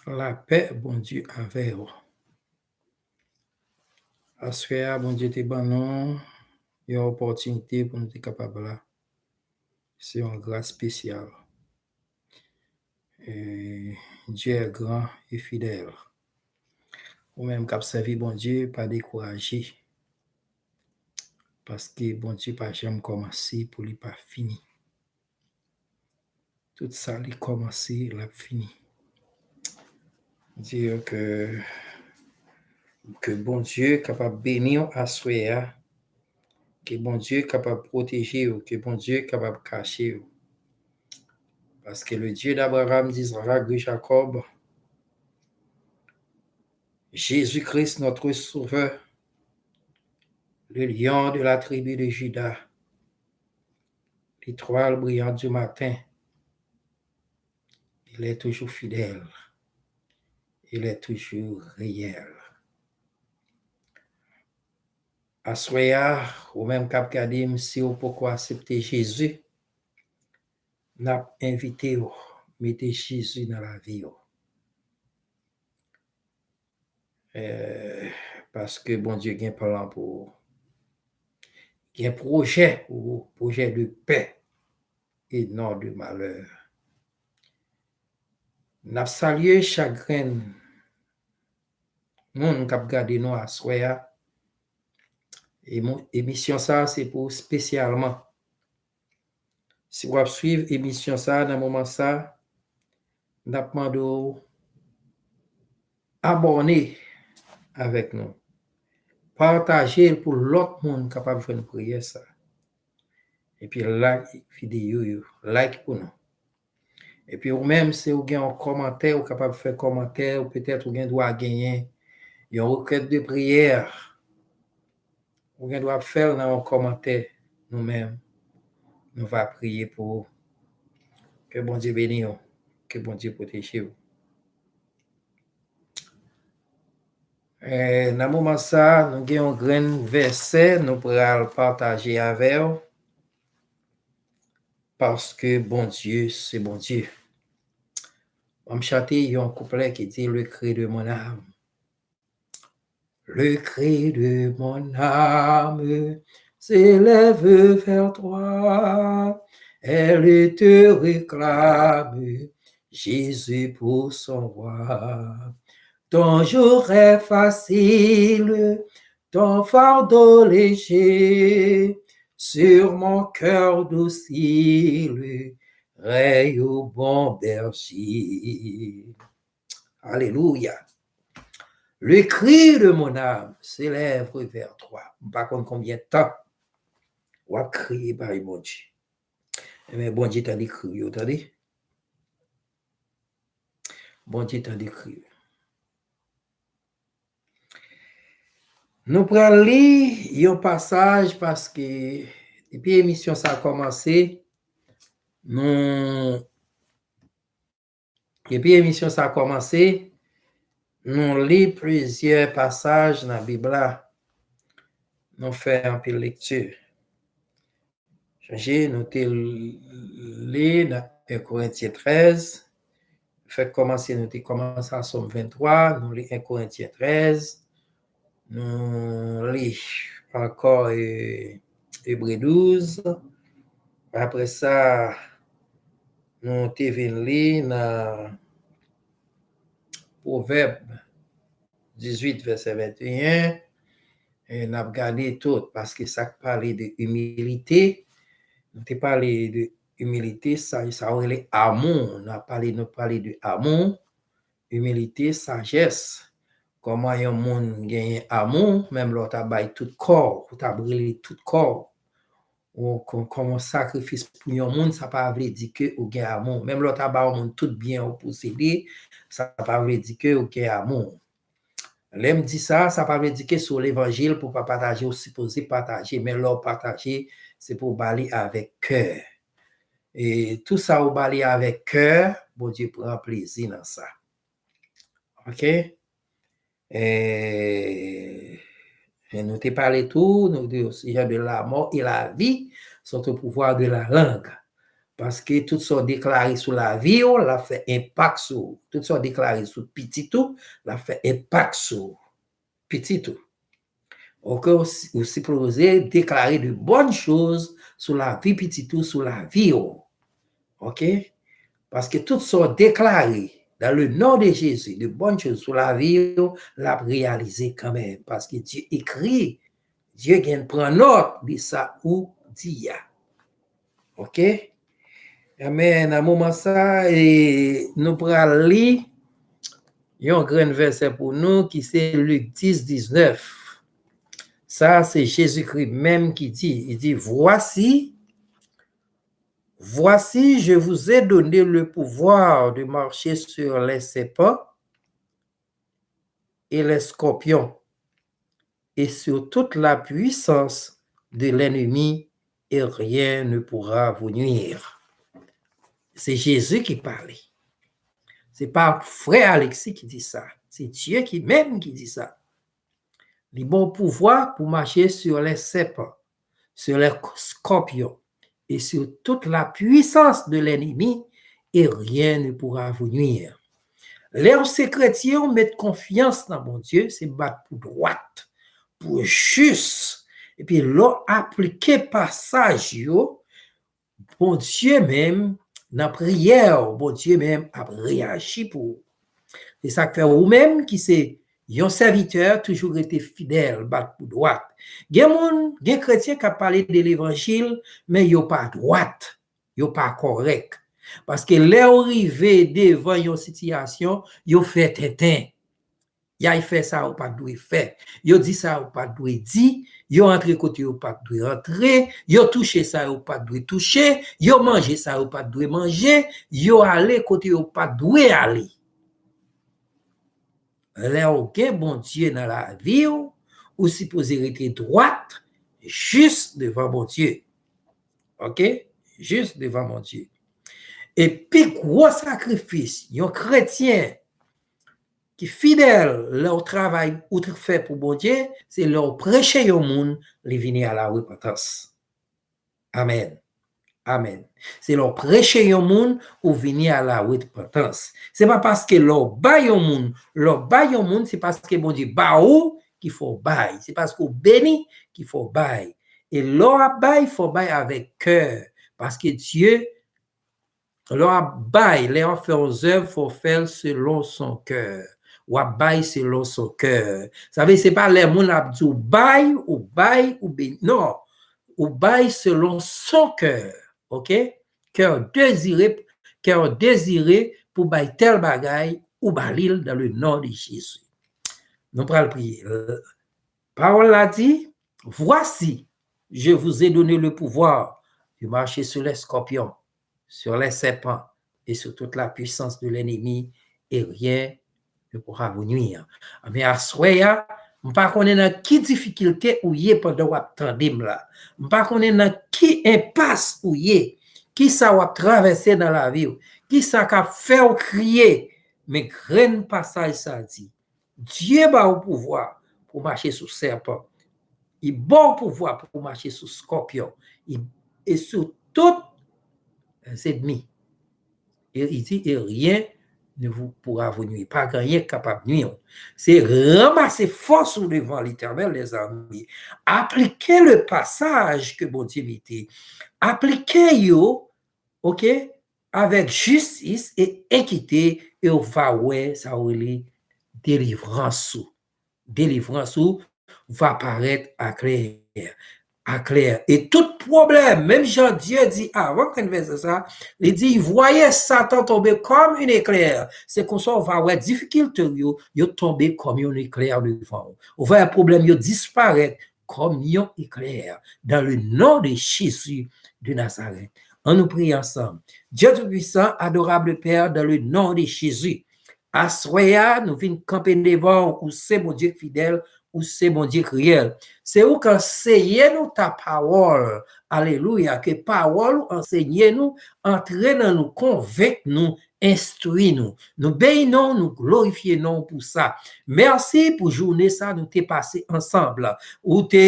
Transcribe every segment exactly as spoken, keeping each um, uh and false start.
Lapè Bondye avè w. Aswè a, Bondye te ban nou yon opòtinite pou nou te kapab la. Se yon gras espesyal. E, Dieu est grand et fidèle. Ou menm k ap sèvi Bondye, pa dekouraje. Paske Bondye pa janm kòmanse pou li pa fini. Tout sa li kòmanse, l ap fini. Di yo ke, ke Bondye kapab beni w aswè a, ke Bondye kapab pwoteje w, ke Bondye kapab kache w. Paske le Dieu d'Abraham, d'Isaac, de Jacob, Jésus-Christ, notre Sauveur, le lion de la tribu de Juda, l'étoile brillante du matin, il est toujours fidèle, il est toujours réel. Aswè a, ou menm k ap gade m, si w poko aksepte Jezi, n ap envite w mete Jezi nan lavi w. Eh, paske Bondye gen plan pou ou. Gen pwojè pou ou, pwojè de pè e non de malè. N ap salye chak grenn moun k ap gade nou aswè a. E mo-, emisyon sa a se pou ou espesyalman. Si w ap swiv emisyon sa a nan moman sa a, n ap mande w abòne avèk nou. Pataje l pou lòt moun kapab jwenn priyè sa a. Epi like videyo yo, like pou nou. Epi ou menm, si ou gen yon kòmantè, ou kapab fè kòmantè, ou petèt ou gen dwa genyen yon rekèt de priyè. Ou gen dwa fè l nan yon kòmantè. Nou menm, nou va priye pou ou. Ke Bondye beni w. Ke Bondye pwoteje w. Eh, nan moman sa, nou gen yon grenn vèsè nou pral pataje avè w. Paske Bondye se Bondye. Ban m chante yon kouplè ki di, Le cri de mon âme. Le cri de mon âme s'élève vers toi. Elle te réclame, Jésus pour son roi. Ton joug est facile, ton fardeau léger, sur mon cœur docile, règne au bon berger. Alelouya. Le cri de mon âme s'élève vers toi. M pa konn konbyen tan w ap kriye bay Bondye. Ebyen, Bondye tande kri w yo, tande. Bondye tande kri w. Nou pral li yon pasaj paske depi emisyon sa a kòmanse, nou, depi emisyon sa a kòmanse, nou li plizyè pasaj nan Bib la. Nou fè anpil lekti. Chonje, nou te li nan en Korentyen trèz. Fèk kòmanse, nou te kòmanse a Sòm venntwa, nou li en Korentyen trèz. Nou li ankò, e, Ebre douz. Apre sa, nou te vin li nan Pwovèb dizuit, vèsè venteyen. E n ap gade tout, paske sa k pale de imilite, nou te pale de imilite, sa, sa yo rele amou, n ap pale, nou pale de amou, imilite, sajès. Kòman yon moun genyen amou, menm lè w ta bay tout kò w, ou ta brele tout kò w, ou kò-, kòm yon sakrifis pou yon moun, sa pa vle di ke ou gen amou. Menm lè w ta ba yon moun tout byen ou posede, sa pa vle di ke ou gen amou. Lè m di sa, sa pa vle di ke si w levanjil pou w pa pataje, ou sipoze pataje, men lè w pataje, se pou w ba li avèk kè. E tou sa ou ba li avèk kè, Bondye pran plezi nan sa. Oke? E, e nou te pale tou, nou te au sujet de la mort et la vie sont au pouvoir de la langue. Paske tout sa w deklare sou lavi w, l ap fè enpak sou ou. Tout sa w deklare sou pitit ou, l ap fè enpak sou pitit ou. Oke, ou, ou sipoze deklare de bonnes choses sou lavi pitit ou, sou lavi w. Oke? Paske tout sa w deklare dans le nom de Jésus, de bonnes choses sou lavi w, l ap reyalize kanmenm. Paske Dye ekri, Dye gen pran nòt de sa ou di a. Oke? Amèn. Nan moman sa, e, nou pral li yon grenn vèsè pou nou ki se Lik dis, diznèf. Sa, se Jezikri menm ki di, li di, Voici, voici, je vous ai donné le pouvoir de marcher sur les serpents et les scorpions, et sur toute la puissance de l'ennemi, et rien ne pourra vous nuire. Se Jezi ki pale. Se pa frè Alexis ki di sa. Se Dye ki menm ki di sa. Li ba w pouvwa pou mache sur les serpents, sur les scorpions, et sur toute la puissance de l'ennemi, et rien ne pourra vous nuire. Lè w se kretyen, w met konfyans nan Bondye, se bat pou dwat, pou jis. Epi lè w aplike pasaj yo, Bondye menm, nan priyè w, Bondye menm ap reyaji pou ou. Se sa k fè ou menm ki se yon sèvitè, toujou rete fidèl, bat pou dwat. Gen moun, gen kretyen k ap pale de levanjil, men yo pa dwat, yo pa kòrèk. Paske lè yo rive devan yon sitiyasyon, yo fè tenten. Y al fè sa yo pa t dwe fè. Yo di sa yo pa t dwe di. Yo antre kote yo pa t dwe antre. Yo touche sa yo pa t dwe touche. Yo manje sa yo pa t dwe manje. Yo ale kote yo pa t dwe ale. Lè w gen Bondye nan lavi w, ou sipoze rete dwat, jis devan Bondye. Oke? Jis devan Bondye. E pi gwo sakrifis yon kretyen ki fidèl lè w travay ou t-, fè pou Bondye, se lè w preche yon moun, li vini a la repantans. Amèn. Amèn. Se lè w preche yon moun, ou vini a la repantans. Se pa paske lè w bay yon moun, lè w bay yon moun, se paske Bondye ba ou ki fè w bay. Se paske w beni ki fè w bay. E lè w ap bay, fò w bay avèk kè. Paske Dye, lè w ap bay, lè w ap fè yon zèv, fò w fè l selon son kè. W ap bay selon son kè. Sa vle di se pa lè moun ap di w bay, ou bay, ou beni. Non. Ou bay selon son kè. Oke? Kè w dezire, kè w dezire pou bay tèl bagay, ou ba li l dans le nom de Jésus. Nou pral priye. Pawòl la di, Voici, je vous ai donné le pouvoir de marcher sur les scorpions, sur les serpents et sur toute la puissance de l'ennemi, et rien ne pourra vous nuire. Men aswè a, m pa konnen nan ki difikilte ou ye pandan w ap tande m la. M pa konnen nan ki enpas ou ye, ki sa w ap travèse nan lavi w, ki sa k ap fè w kriye. Men grenn pasaj sa di, Dye ba ou pouvwa pou mache sou sèpan. Li ba ou pouvwa pou mache sou skòpyon. Li, e sou tout lèzenmi. E li di, et rien ne vous pourra vous nuire. Pa gen anyen k kapab nwi w. Se ranmase fòs ou devan Letènèl dèzame. Aplike le pasaj ke Bondye mete. Aplike yo, oke, avèk jistis e ekite, e w va wè sa w rele delivrans ou. Delivrans ou va parèt aklè, aklè. E tout pwoblèm, menm jan Dye di avan, konn vèsè sa, li di, voyez Satan tomber comme un éclair. Se konsa w va wè difikilte w yo, yo tonbe kòm yon eklè devan w. Ou va wè pwoblèm yo disparèt kòm yon eklè, dans le nom de Jésus de Nazareth. Ann nou priye ansanm. Dieu Tout-Puissant, adorable Père, dans le nom de Jésus. Aswè a, nou vin kanpe devan w, ou se Bondye k fidèl, ou se Bondye k reyèl. Se ou k ansenye nou ta pawòl. Alelouya, ke pawòl ou ansenye nou, antre nan nou, konvenk nou, enstwi nou. Nou beni non w, nou glorifye non w pou sa. Mèsi pou jounen sa nou te pase ansanm. Ou te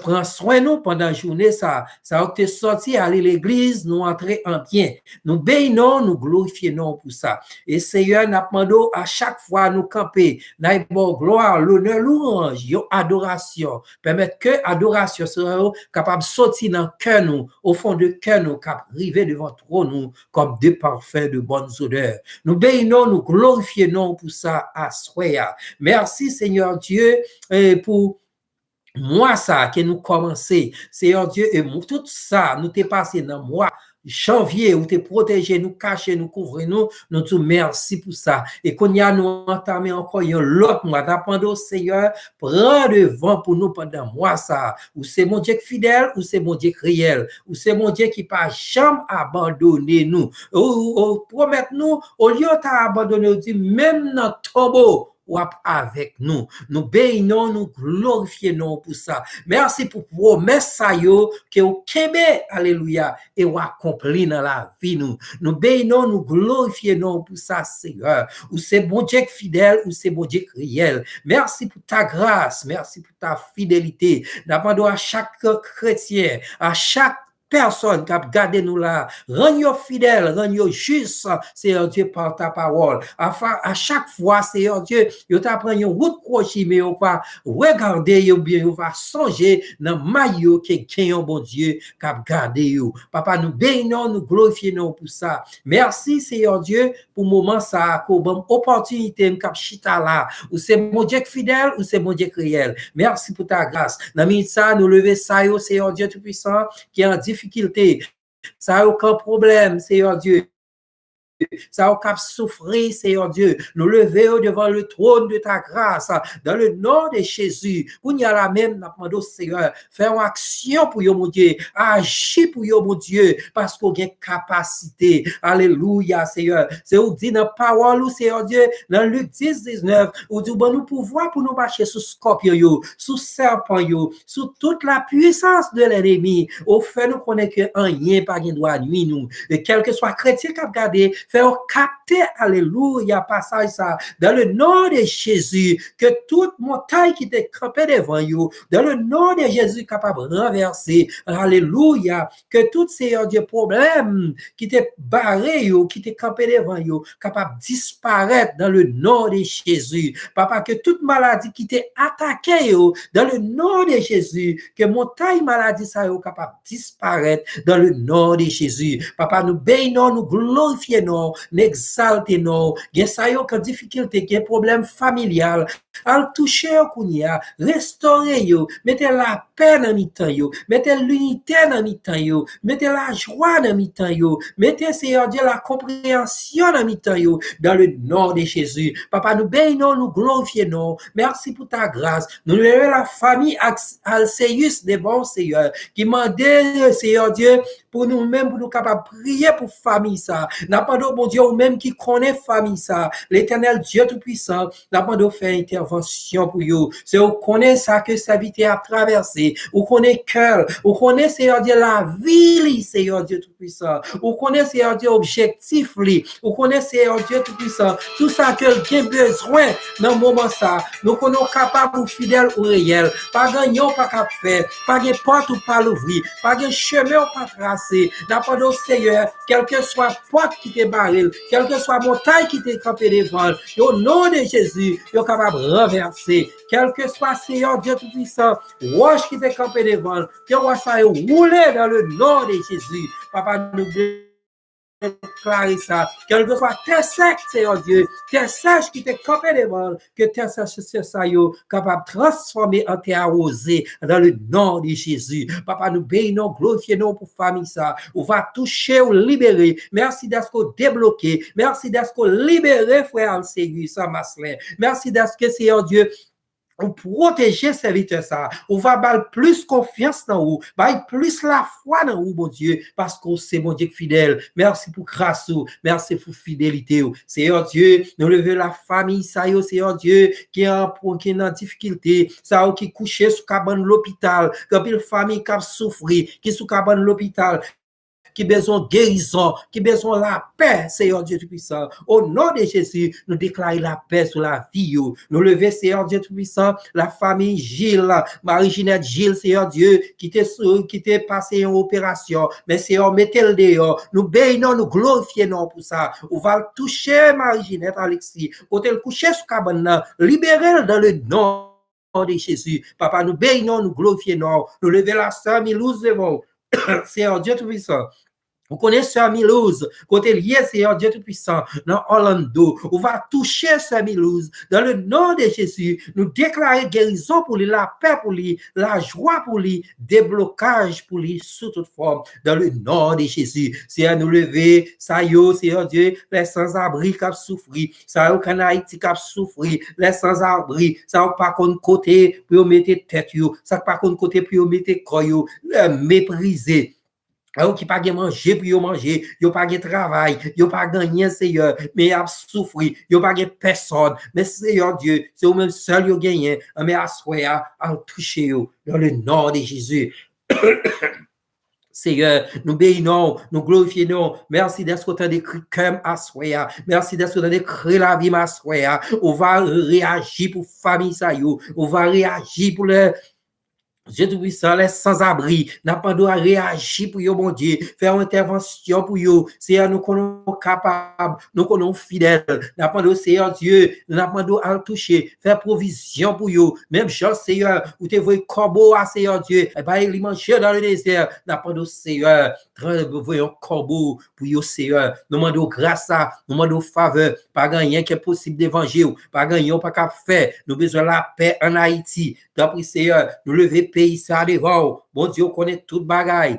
pran swen nou pandan jounen sa. Sa yo ki te sòti ale legliz, nou antre an byen. Nou beni non, nou glorifye non pou sa. E Seyè, n ap mande w a chak fwa nou kanpe, n ay ba w glwa, lonè, lwanj, yon adorasyon. Pèmèt ke adorasyon sa yo kapab sòti nan kè nou, au fond de kè nou, k ap rive devan twòn ou kòm de parfum, de bonnes odeurs. Nou beni non, nou glorifye non pou sa aswè a. Mèsi, Senyè Dye, eh, pou mwa sa ke nou kòmanse, Seyè Dye, e mou-, tout sa nou te pase nan mwa janvye, ou te pwoteje nou, kache nou, kouvri nou, nou di w mèsi pou sa. E kounye a, nou antame ankò yon lòt mwa. N ap mande w, Seyè, pran devan pou nou pandan mwa sa. Ou se Bondye k fidèl, ou se Bondye k reyèl, ou se Bondye ki pa janm abandone nou. Ou, ou, ou pwomèt nou, olye w ta abandone, ou di, menm nan tonbo, w ap avèk nou. Nou beni non, nou glorifye non pou sa. Mèsi pou pwomès sa yo ke w kenbe, alelouya, e w akonpli nan lavi nou. Nou beni non, nou glorifye non pou sa, Seyè. Ou se Bondye k fidèl, ou se Bondye k reyèl. Mèsi pou ta gras, mèsi pou ta fidelite. N ap mande w a chak kretyen, a chak pèsòn k ap gade nou la, rann yo fidèl, rann yo jis, Seyè Dye, pa ta pawòl. A fa-, a chak fwa, Seyè Dye, yo ta pran yon wout kwochi, men yo pa regade yo, byen yo pa sonje nan may yo ke gen yon Bondye k ap gade yo. Papa, nou beni non, nou glorifye non pou sa. Mèsi, Seyè Dye, pou moman sa a, ke w ban m opòtinite m k ap chita la. Ou se Bondye k fidèl, ou se Bondye k reyèl. Mèsi pou ta gras. Nan minit sa a, nou leve sa yo, Seyè Dye Toupisan, ki an difikilte. Sa yo k an pwoblèm, Seyè Dye. Sa yo k ap soufri, Seyè Dye. Nou leve yo devan le trône de ta grâce, dans le nom de Jésus. Kounye a la menm, n ap mande w, Seyè, fè yon aksyon pou yo, Bondye. Aji pou yo, Bondye, paske w gen kapasite. Alelouya, Seyè. Se ou k di nan pawòl ou, Seyè Dye, nan Lik dis, diznèf, ou di w ban nou pouvwa pou nou mache sou skòpyon yo, sou sèpan yo, sou tout la puissance de l'ennemi. Ou fè nou konnen ke anyen pa gen dwa nwi nou. E kèlkeswa kretyen k ap gade, fè yo kapte, alelouya, pasaj sa. Dans le nom de Jésus, ke tout montay ki te kanpe devan yo, dans le nom de Jésus, kapab ranvèse. Alelouya. Ke tout, Seyè Dye, pwoblèm ki te bare yo, ki te kanpe devan yo, kapab disparèt dans le nom de Jésus. Papa, ke tout maladi ki te atake yo, dans le nom de Jésus, ke montay maladi sa yo kapab disparèt dans le nom de Jésus. Papa, nou beni non, nou glorifye non, nou egzalte non. Gen sa yo k an difikilte, gen pwoblèm familyal, al touche yo kounye a, restore yo, mete lapè nan mitan yo, mete linite nan mitan yo, mete lajwa nan mitan yo, mete, Seyè Dye, lakonpreyansyon nan mitan yo, dans le nom de Jésus. Papa, nou beni non, nou glorifye non. Mèsi pou ta gras. Nou leve la fami Alcéus devan w, Seyè, ki mande, Seyè Dye, pou nou menm, pou nou kapab priye pou fami sa. N ap mande w, Bondye, ou menm ki konnen fami sa, Letènèl Dye Toupisan, n ap mande w fè entèvansyon pou yo. Se ou konnen sa ke sèvitè ap travèse, ou konnen kè l, ou konnen, Seyè Dye, lavi li, Seyè Dye Toupisan, ou konnen, Seyè Dye, objektif li, ou konnen, Seyè Dye Toupisan, tout sa ke l gen bezwen nan moman sa. Nou konnen w kapab, ou fidèl, ou reyèl. Pa gen anyen w pa kab fè, pa gen pòt ou pa louvri, pa gen chemen w pa trase. N ap mande w, Seyè, kèlkeswa pòt ki te bare l, kèlkeswa montay ki te kanpe devan l, o non de Jezi, yo kapab ranvèse. Kèlkeswa, Seyè Dye Toupisan, wòch ki te kanpe devan l, ke wòch sa yo woule dans le nom de Jésus. Papa, nou deklare sa. Kèlkeswa tè sèk, Seyè Dye, tè sèch ki te kanpe devan l, ke tè sèch sa yo kapab transfòme an tè awoze dans le nom de Jésus. Papa, nou beni non, glorifye non pou fami sa. Ou va touche, ou libere. Mèsi dèske w debloke. Mèsi dèske w libere frè Alcéus Marcelin. Mèsi dèske, Seyè Dye, ou pwoteje sèvitè sa. Ou va ba l plis konfyans nan ou, bay plis lafwa nan ou, Bondye, paske w se Bondye k fidèl. Mèsi pou gras ou, mèsi pou fidelite w. Seyè Dye, nou leve la fami sa yo, Seyè Dye, ki an, ki nan difikilte, sa yo ki kouche sou kabann lopital, gen anpil fami k ap soufri, ki sou kabann lopital. ki bezwen gerizon, ki bezwen lapè, Seyè Dye Toupisan. O non de Jezi, nou deklare lapè sou lavi yo. Nou leve, Seyè Dye Toupisan, lafanmi Jil, Marie Jeanette Gilles, Seyè Dye, ki te sou, ki te pase yon operasyon. Men Seyè, mete l deyò. Nou beni non, nou glorifye non pou sa. Ou va touche Marie Jeanette Alexis. Kote l kouche sou kabann nan, libere l dans le nom de Jésus. Papa, nou beni non, nou glorifye non. Nou leve la sè Milouz devan w. Seyè Dye Toupisan. Ou konnen sè Milouz, kote l ye, Seyè Dye Toupisan, nan Orlando. Ou va touche sè Milouz. Dans le nom de Jésus, nou deklare gerizon pou li, lapè pou li, lajwa pou li, deblokaj pou li sou tout fòm. Dans le nom de Jésus, Seyè, nou leve sa yo, Seyè Dye, lè sanzabri k ap soufri, sa yo k ann Ayiti k ap soufri, lè sanzabri, sa yo k pa konn kote pou yo mete tèt yo, sa k pa konn kote pou yo mete kò yo, lè meprize. Sa yo ki pa gen manje pou yo manje, yo pa gen travay, yo pa gen anyen, Seyè, men y ap soufri, yo pa gen pèsòn. Men Seyè Dye, se ou menm sèl yo genyen. Men aswè a, al touche yo, dans le nom de Jésus. Seyè, nou beni non, nou glorifye non. Mèsi dèske w tande kri kè m aswè a. Mèsi dèske w tande kri lavi m aswè a. Ou va reyaji pou fanmi sa yo. Ou va reyaji pou lè Dye Toupisan, lè sanzabri, n ap mande w a reyaji pou yo, Bondye. Fè yon entèvansyon pou yo. Seyè, nou konnen w kapab, nou konnen w fidèl. N ap mande w, Seyè Dye, n ap mande w al touche, fè pwovizyon pou yo. Menm jan, Seyè, ou te voye kòbo a, Seyè Dye, e bay li manje dans le désert. N ap mande w, Seyè, voye yon kòbo pou yo, Seyè. Nou mande w gras sa, nou mande w favè. Pa gen anyen ki enposib devan je w. Pa gen anyen w pa ka fè. Nou bezwen lapè ann Ayiti. Tanpri, Seyè, nou leve peyi sa devan w. Bondye, ou konnen tout bagay.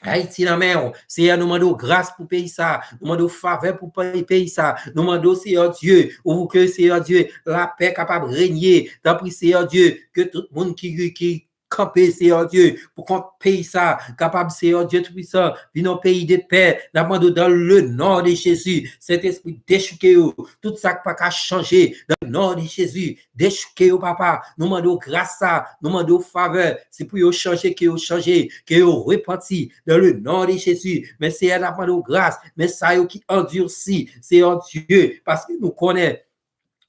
Ayiti nan men w. Seyè, nou mande w gras pou peyi sa. Nou mande w favè pou pe-, peyi sa. Nou mande w, Seyè Dye, ou ke, Seyè Dye, lapè kapab renye. Tanpri, Seyè Dye, ke tout moun ki, ki kanpe, Seyè Dye, pou kont peyi sa, kapab, Seyè Dye Toupisan, vin yon peyi de pè. N ap mande w dans le nom de Jésus, Sentespri, dechouke yo. Tout sa k pa ka chanje, dans le nom de Jésus, dechouke yo, papa. Nou mande w gras sa, nou mande w favè. Se pou yo chanje, ke yo chanje, ke yo repanti, dans le nom de Jésus. Men Seyè, n ap mande w gras. Men sa yo ki andisi, Seyè Dye, paske nou konnen,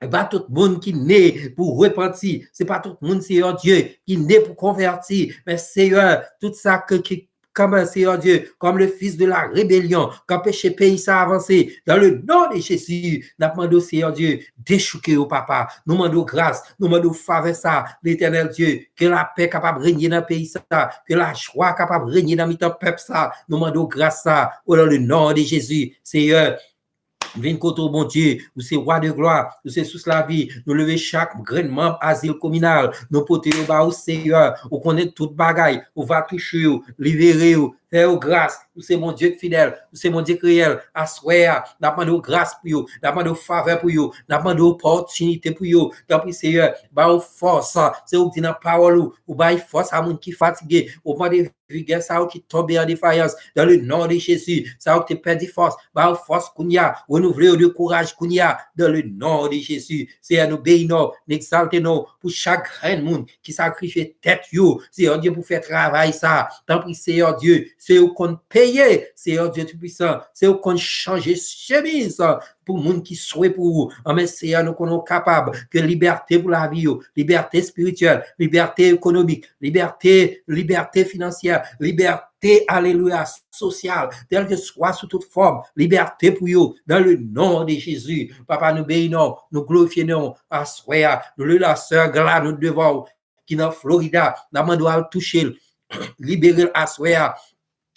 e pa tout moun ki ne pou repanti. Se pa tout moun, Seyè Dye, ki ne pou konvèti. Men Seyè, tout sa ke, ki kanpe, Seyè Dye, comme le fils de la rébellion, k anpeche peyi sa avanse. Dans le nom de Jésus, n ap mande w, Seyè Dye, dechouke yo, papa. Nou mande w gras, nou mande w favè sa, Letènèl Dye, ke lapè kapab renye nan peyi sa, ke lajwa kapab renye nan mitan pèp sa. Nou mande w gras sa, o dans le nom de Jésus, Seyè. Vin kote w, Bondye, ou se Wa de glwa, ou se sous lavi. Nou leve chak grenn manm azil kominal, nou pote yo ba ou, Seyè. Ou konnen tout bagay, ou va touche yo, libere yo, fè yo gras. Ou se Bondye k fidèl, ou se Bondye k reyèl. Aswè a, n ap mande w gras pou yo, n ap mande w favè pou yo, n ap mande w opòtinite pou yo. Tanpri, Seyè, ba yo fòs. Se ou k di nan pawòl ou, ou bay fòs a moun ki fatige, ou mande vigè sa yo ki tonbe an defayans. Dans le nom de Jésus, sa yo ki te pèdi fòs, ba yo fòs kounye a, renouvle yo de kouraj kounye a. Dans le nom de Jésus, Seyè, nou beni non, nou egzalte non pou chak grenn moun ki sakrifye tèt yo, Seyè Dye, pou fè travay sa. Tanpri, Seyè Dye, se ou konn peye, Seyè Dye Toupisan, se ou konn chanje chemiz pou moun ki swe pou ou. Anmè, Seyè, nou konnen w kapab. Ke libète pou lavi yo, libète espirityèl, libète ekonomik, libète, libète finansyè, libète, alelouya, sosyal, tèlkeswa sou tout fòm, libète pou yo, dans le nom de Jésus. Papa, nou beni non, nou glorifye non, aswè a, nou leve la sè Gladys devan w, ki nan Florida, n ap mande w al touche l, libere l aswè a.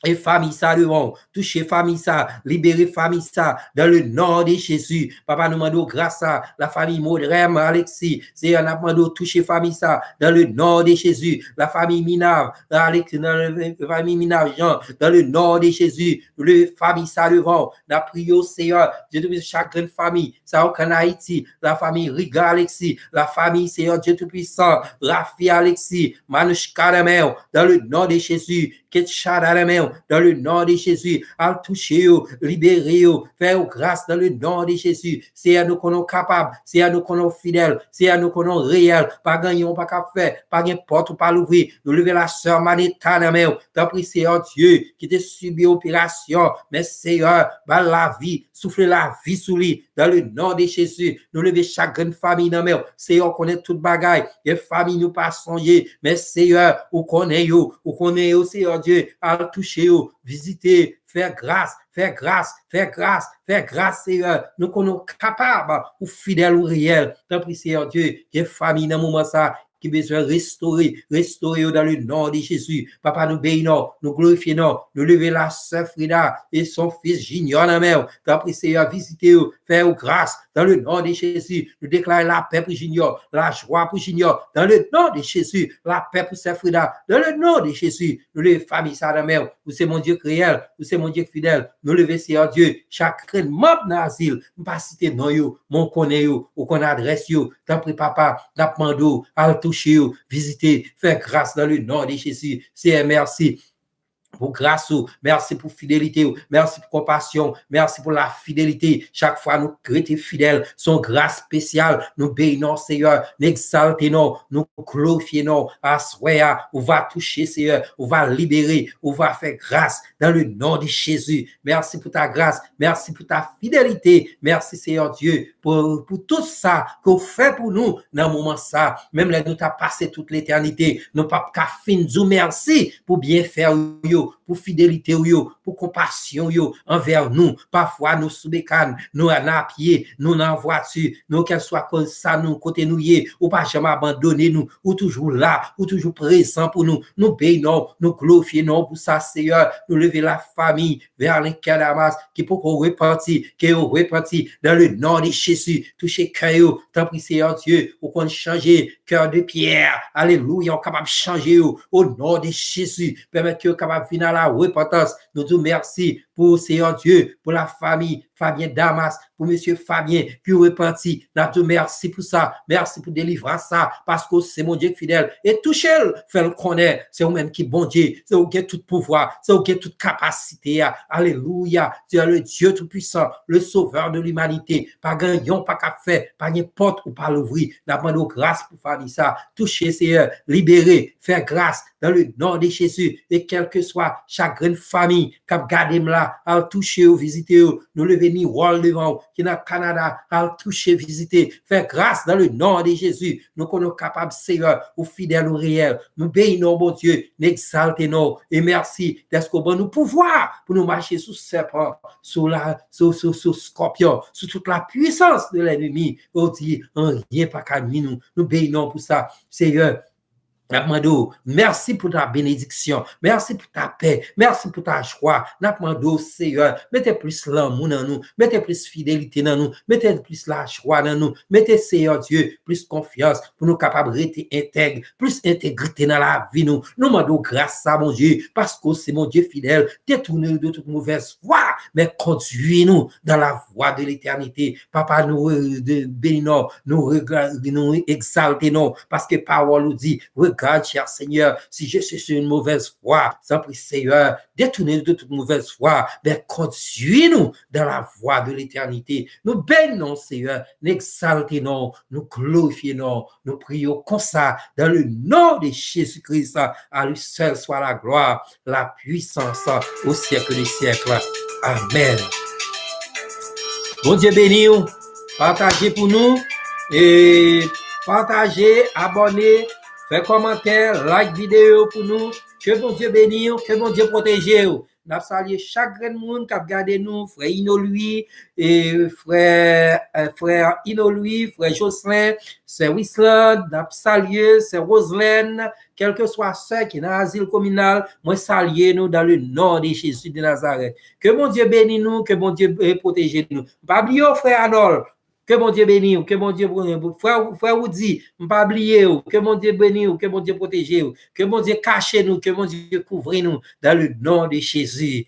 E fanmi sa devan w, touche fanmi sa, libere fanmi sa, dans le nom de Jésus. Papa, nou mande w gras sa, lafanmi Modrem Alexis, Seyè, n ap mande w touche fanmi sa, dans le nom de Jésus. Lafanmi Minav Alexis, dans le, lafanmi Minav Jean, dans le nom de Jésus. Nou leve fanmi sa devan w, n ap priye w, Seyè, Dye Toupisan, chak grenn fanmi, sa yo k ann Ayiti, lafanmi Riga Alexis, lafanmi, Seyè Dye Toupisan, Rafi Alexis, Manouchka nan men w, dans le nom de Jésus, Ketchada nan men w, dans le nom de Jésus. Al touche yo, libere yo, fè yo gras dans le nom de Jésus. Seyè, nou konnen w kapab. Seyè, nou konnen w fidèl. Seyè, nou konnen w reyèl. Pa gen yon w pa ka fè. Pa gen pòt ou pa louvri. Nou leve la sè Manetta nan men w. Tanpri, Seyè Dye, ki te sibi operasyon. Men Seyè, ba l lavi. Soufle lavi sou li. Dans le nom de Jésus, nou leve chak grenn fanmi nan men w. Seyè, ou konnen tout bagay. Gen fanmi nou pa sonje. Men Seyè, ou konnen yo. Ou konnen yo, Seyè Dye. Al touche yo. Vizite. Fè gras. Fè gras. Fè gras. Fè gras, Seyè. Nou konnen ou kapab. Ou fidèl, ou reyèl. Tanpri, Seyè Dye. Gen fanmi nan moman sa ki bezwen restore, restore yo dans le nom de Jésus. Papa, nou beni non, nou glorifye non, nou leve la sè Frida e son fis Junior nan men w. Tanpri, Seyè, vizite yo, fè yo gras dans le nom de Jésus. Nou deklare lapè pou Junior, lajwa pou Junior dans le nom de Jésus. Lapè pou sè Frida dans le nom de Jésus. Nou leve fanmi sa nan men w. Ou se Bondye ki reyèl, ou se Bondye ki fidèl. Nou leve, Seyè Dye, chak grenn manm nan azil, m pa site non yo, men w konnen yo, ou konn adrès yo. Tanpri, papa, n ap mande w, al touche yo, vizite, fè gras dans le nom de Jésus. Seyè, mèsi pou gras ou, mèsi pou fidelite ou, mèsi pou konpasyon ou, mèsi pou lafidelite. Chak fwa nou rete fidèl, se yon gras espesyal. Nou beni non w, Seyè, n egzalte non w, nou glorifye non w. Aswè a, ou va touche, Seyè, ou va libere, ou va fè gras dans le nom de Jésus. Mèsi pou ta gras, mèsi pou ta fidelite, mèsi, Seyè Dye, pou, pou tout sa ke w fè pou nou nan moman sa. Menm lè nou ta pase tout letènite, nou p ap ka fin di w mèsi pou byenfè w yo, pou fidelite w yo, pou konpasyon w yo anvè nou. Pafwa nou sou bekàn, nou nan apye, nou nan vwati, nou kèlswa kote sa nou, kote nou ye, ou pa janm abandone nou, ou toujou la, ou toujou prezan pou nou. Nou beni non w, nou glorifye non w pou sa, Seyè. Nou leve la fanmi Verlin Kèdamas ki poko repanti, ke yo repanti dans le nom de Jésus. Touche kè yo, tanpri, Seyè Dye, ou konn chanje kè de pyè. Alelouya, ou kapab chanje yo au nom de Jésus. Pèmèt ke yo kapab vin a la repantans. Nou di w mèsi pou, Seyè Dye, pou la fanmi Fabien Damas, pou mesye Fabien ki repanti. N ap di w mèsi pou sa. Mèsi pou delivrans sa, paske w se Bondye ki fidèl. E touche l, fè l konnen se ou menm ki Bondye, se ou gen tout pouvwa, se ou gen tout kapasite a. Alelouya. Tu es le Dieu Tout-Puissant, le Sauveur de l'humanité. Pa gen yon pa ka fè, pa gen pòt ou pa louvri. N ap mande w gras pou fanmi sa. Touche, Seyè, libere, fè gras dans le nom de Jésus. E kèlkeswa chak grenn fanmi k ap gade m la, al touche yo, vizite yo. Nou leve Niwòl devan w, ki nan Kanada, al touche, vizite, fè gras dans le nom de Jésus. Nou konnen w kapab, Seyè, ou fidèl, ou reyèl. Nou beni non w, Bondye, n egzalte non w. E mèsi dèske w ban nou pouvwa pou nou mache sou sèpan, sou la, sou, sou, sou skòpyon, sou tout la pwisans de lènmi. Ou di, anyen pa ka nwi nou. Nou beni non w pou sa, Seyè. N ap mande w, mèsi pou ta benediksyon, mèsi pou ta pè, mèsi pou ta jwa. N ap mande w, Seyè, mete plis lanmou nan nou, mete plis fidelite nan nou, mete plis lajwa nan nou, mete, Seyè Dye, plis konfyans pou nou kapab rete entèg, plis entegrite nan lavi nou. Nou mande w gras sa, Bondye, paske w se Bondye fidèl. Détourne nous de toute mauvaise voie, mais conduis-nous dans la voie de l'éternité. Papa, nou re-, de-, beni non w, nou rega-, nou egzalte non w, paske pawòl ou di, regarde, cher Seigneur, si je suis sur une mauvaise voie, tanpri, Seyè, détourne nous de toute mauvaise voie, mais conduis-nous dans la voie de l'éternité. Nou beni non w, Seyè, n egzalte non w, nou glorifye non w, nou priye w konsa, dans le nom de Jésus-Christ, à lui seul soit la gloire, la puissance au siècle des siècles. Amèn. Bondye beni w. Pataje pou nou. E pataje, abòne, fè kòmantè, like videyo pou nou. Ke Bondye beni w, ke Bondye pwoteje w. N ap salye chak grenn moun k ap gade nou, frè Inolwi, e frè, e, frè Inolwi, frè Jocelyn, sè Wisland, n ap salye sè Roselèn, kèlkeswa sè ki nan azil kominal, mwen salye nou dans le nom de Jésus de Nazareth. Ke Bondye beni nou, ke Bondye, e, pwoteje nou. Pa bliye w, frè Anòl, ke Bondye beni w, ke Bondye beni w. Frè, frè Woudi, m pa bliye w, ke Bondye beni w, ke Bondye pwoteje w, ke Bondye kache nou, ke Bondye kouvri nou, dans le nom de Jésus.